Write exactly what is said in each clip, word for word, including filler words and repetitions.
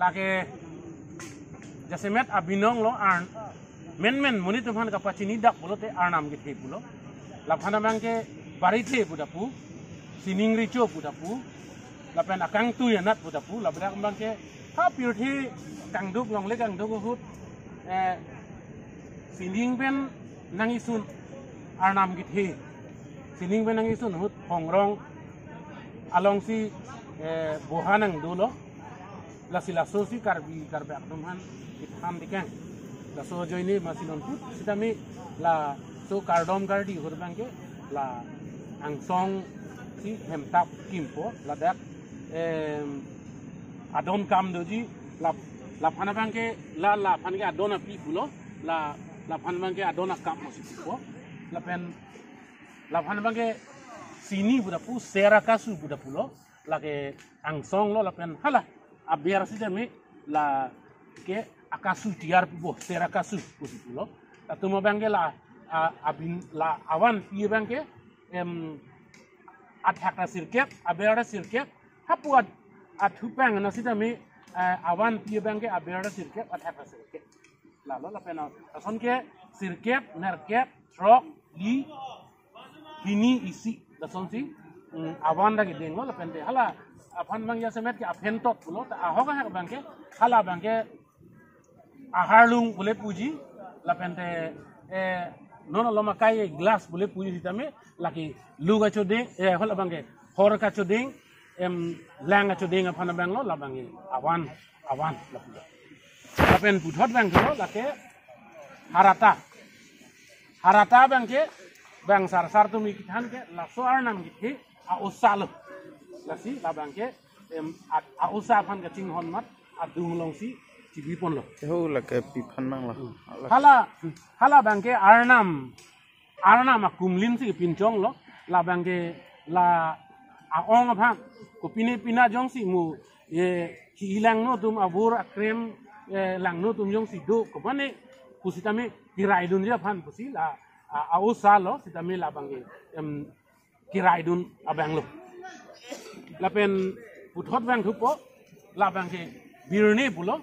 Lake jasemet abinong lo arn menmen monit atum aphan kapachini dak pulote Arnam kethe pulo. Laphan abangke Barithe pu ta pu, Sining Recho pu ta pu, lapen Akangtui Anat pu ta pu, ladak abangke ha pirthe kangduk longle kangduk ahut, eh, sining pen nang-isun Arnam kethe. Sining pen nang-isun ahut Hongrong alongsi, eh, boha nangdolo. Lasi laso si Karbi, Karbi atum aphan itham dikang. Laso ajoine masi non put sitame laso kardom kardi ahut abangke la angsong si hemtap kimpo ladak, em, adon kam doji la, laphan abangke la, laphan ke adon api pulo, la, laphan abangke adon akam masi pupo. Lapen laphan abangke Sini pu ta pu, Ser Akasu pu ta pulo, lake angsong lo lapen hala aber sitame lake Akasu tiar pupo, Ser Akasu pusi pulo. Latum abangke la, a, abin la avanpi abangke, em, athak ta sirkep, aber ta sirkep, hapu at, athupang na sitame, eh, avanpi abangke aber ta sirkep, athak ta sirkep. Lalo lapen asonke sirkep, nerkep, throk, li, hini, isi, lasonsi, mm, avan ta kedenglo lapente hala aphan abang jasemet ke aphentot pulo, ta ahok ahak abangke hala abangke aharlung pule puji, lapente, eh, non alom akai glass pule puji sitame lake lu kachodeng, eh, hala abangke hor kachodeng, em, lang kachodeng aphan abanglo, labangke avan, avan lapulo. Lapen puthot abangke lo lake Harata. Harata abangke bang sarsar atum kethan ke laso Arnam kethe a-osa lo. Lasi labangke, em, a, a-osa aphan kachinghon amat adung alongsi chibiponlo. Eho lake pi aphan nanglo. Hala, hala abangke Arnam, Arnam akumlin si pinchonglo. Labangke la a-ong aphan kopine pina jongsi mo, eh, ki-i langno atum, avur akrem, eh, langno atum jongsi do, komane pusitame kiraidunji aphan pusi la a, a-osa lo, sitame labangke, em, kiraidun abanglo. Lapen puthot abang thupo, labangke Birne pulo.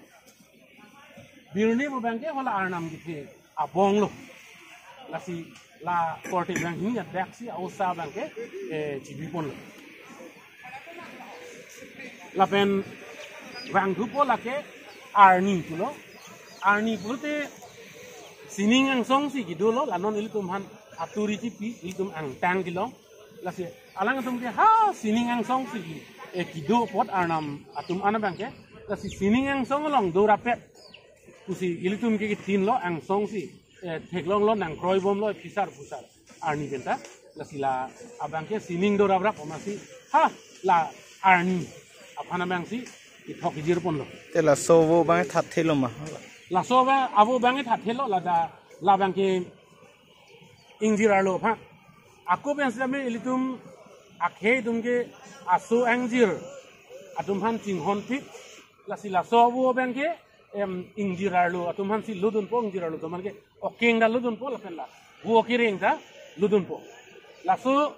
Birne pu abangke hala Arnam kethe abong lo. Lasi la korte abang hini adak si a-osa abangke, eh, chibiponlo. Lapen abang thupo lake Arni pulo. Arni pulote sining angsong si kedolo, la non ilitum aphan aturi chipi, ilitum angtang kelong. Lasi alang atum ke ha sining angsong si, eh, kedo apot Arnam atum an abangke. Lasi sining angsong along do rapet pusi ilitum ke kethinlo, angsong si, eh, theklonglo, nangkroibomlo, phisar phusar arni penta. Lasi la abangke sining do raprap amatsi ha la Arni aphan abangsi kethok kejirponlo. Te laso avo abang thatthelo ma? Laso avo abang thatthelo, lada labangke ingjir arlo aphan. Ako pen sitame ilitum akhei atum ke aso angjir atum aphan chinghonpik. Lasi laso avo abangke, em, ingjir arlo atum aphansi lodunpo, ingjir arlo atum aphan ke okeng ta lodunpo lapen la vo kereng ta lodunpo. Laso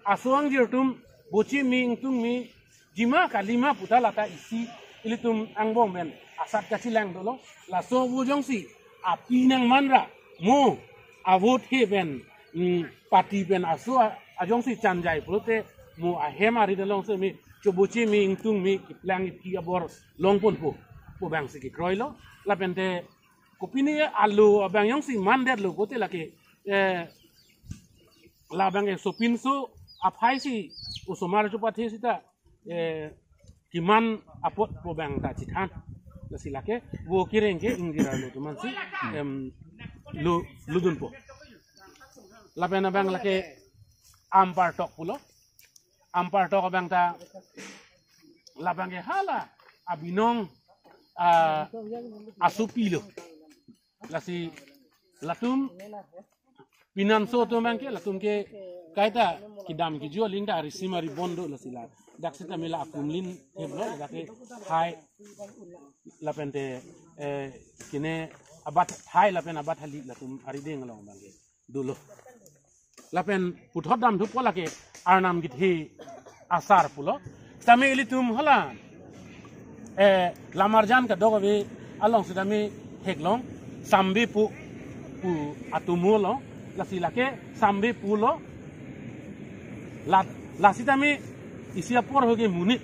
aso angjir atum Bochimi, Ingtungmi, Jima Kalima puta lata isi ilitum angbong pen asat kachelang dolo. Laso avo jongsi api nangmanra mo avo the pen, mm, pati pen aso a, ajongsi chanjai pulote mo ahem arit along sitame Chobochimi, Ingtungmi keplang iphi abor longponpo pu abangsi kekroilo. Lapente kopine alo abang jongsi mandetlo pulote lake, eh, labangke sopinso aphaisi osomar chopathe sita, eh, keman apot pu abang ta chethan. Lasi lake vo kereng ke ingjir arlo atum aphansi, em, lo, lodunpo. Lapen abang lake Ampartok pulo. Ampartok abang ta labangke hala abinong, ah, asopi lo. Lasi latum pinanso atum abangke, latum ke kaita kedam keju aling ta arisim aribon do, lasi ladak sitame la akumlin theplo, ladak ke thai lapente, eh, kene abat thai lapen abat hali latum arideng along abangke dolo. Lapen puthot damthupo lake Arnam kethe asar pulo. Tame ilitum hala Eh, Lamarjan kadokave along sitame theklong, Sambe pu, pu atum lo, lasi lake Sambe pulo. La, la sitame isi apor hoge monit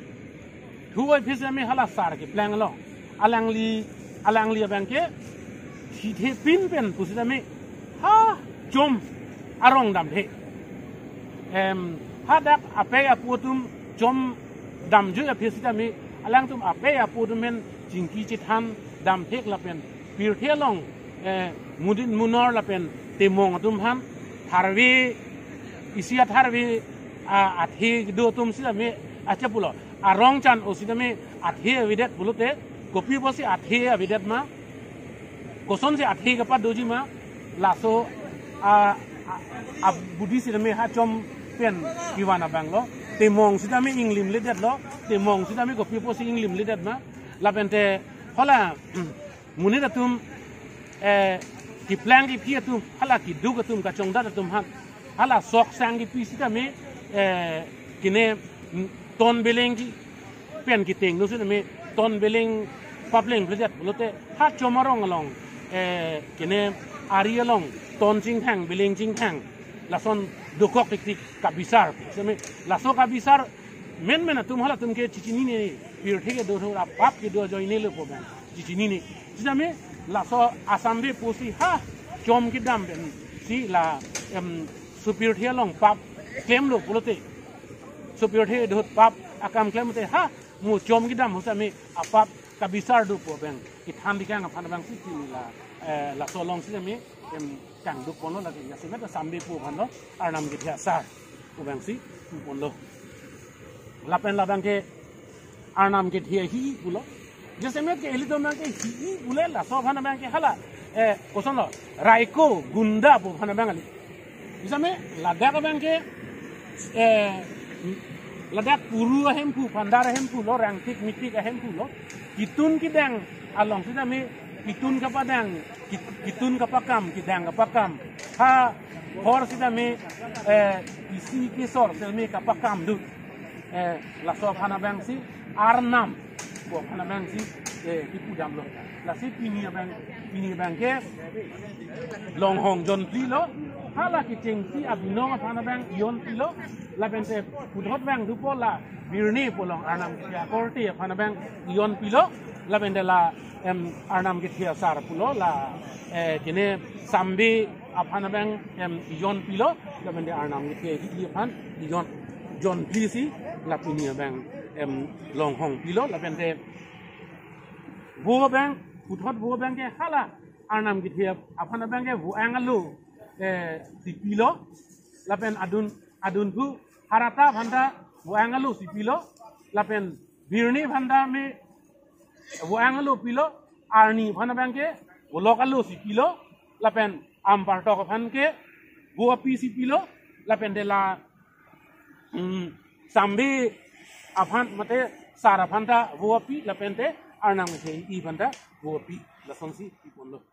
thu oi phi sitame hala sar kepleng lo. Alangli, alangli abangke sithepin pen pusitame ha chom arong damthe. Em, hadak apei apo atum chom damjui aphi sitame, alangtum apei apo atum pen chingki chethan damthek lapen pirthe along, eh, monit monor lapen temong atum aphan tharve, isi atharve, a, athe do atum sitame, acha pulo, arong chan-o sitame athe avedet pulote, kopi pusi athe avedet ma, kosonsi athe kapadoji ma, laso a, a, abudi sitame ha chom pen kevan abang lo. Temong sitame inglimledetlo, temong sitame kopi pusi inglimledet ma. Lapente hala, mm, monit atum, eh, kepleng kephi atum, hala keduk atum, kachongdat atum aphan hala sok sang kepi sitame, eh, kene, mm, ton beleng ke pen keteng do sitame ton beleng paplengpledet pulote ha chom arong along, eh, kene ari along ton chingthang, beleng chingthang, lason dokok tiktik kabisar. Sitame laso kabisar menmen atum halatum ke chichinine, pirthe kedo thura pap kedo ajoine lo pu abang chichinine. Sitame laso Sambe pusi ha chom kedam pensi la, em, sopirthe along pap klemlo pulote, sopirthe ahut pap akam klem te ha mo chom kedam ahut sitame apap kabisar do pu abang kethan dikang aphan abangsi pini la, eh, laso along sitame, em, kangduk ponlo lake, jasemet Sambe pu aphan lo, Arnam kethe asar pu abangsi pu ponlo. Lapen labangke Arnam kethe ahi pulo. Jasemet ke ilitum abangke hi pule laso aphan abangke hala, eh, kosonlo, raiko, gunda pu aphan abang kali. Bisame ladak abangke, eh, ladak puru ahemphu, phandar ahemphu lo, rangtik mitik ahemphu lo. Kitun kidang along sitame kitun kapadang, kit-, kitun kapakam, kidang kapakam. Ha hor sitame, eh, isi kesor sitame kapakam do. Eh, laso aphan abangsi Arnam pu aphan abangsi, eh, kipu damlo. Lasi pini abang, pini abangke Longhong jonpli lo, hala kechengsi abinong aphan abang jonpli lo, lapente puthot abang dopo la Birni pu along Arnam kethe akorte aphan abang jonpli lo, lapente la, em, Arnam kethe asar pulo la, eh, kene Sambe aphan abang, em, jonpli lo, lapente Arnam kethe ahi aphan jon, jonplisi la pini abang, em, Longhong pilo, lapente vo abang, puthot vo abangke hala Arnam kethe aphan abangke vo-ang alo, eh, si pilo, lapen adun, adunphu Harata aphanta vo-ang alo si pilo, lapen Birni aphanta me vo-ang alo pilo, arni aphan abangke volok alo si pilo, lapen Ampartok aphan ke vo api si pilo, lapente la, mm, Sambe aphan mate sar aphanta vo api, lapente Arnam kethe aphanta vo api, lasonsi pi ponlo.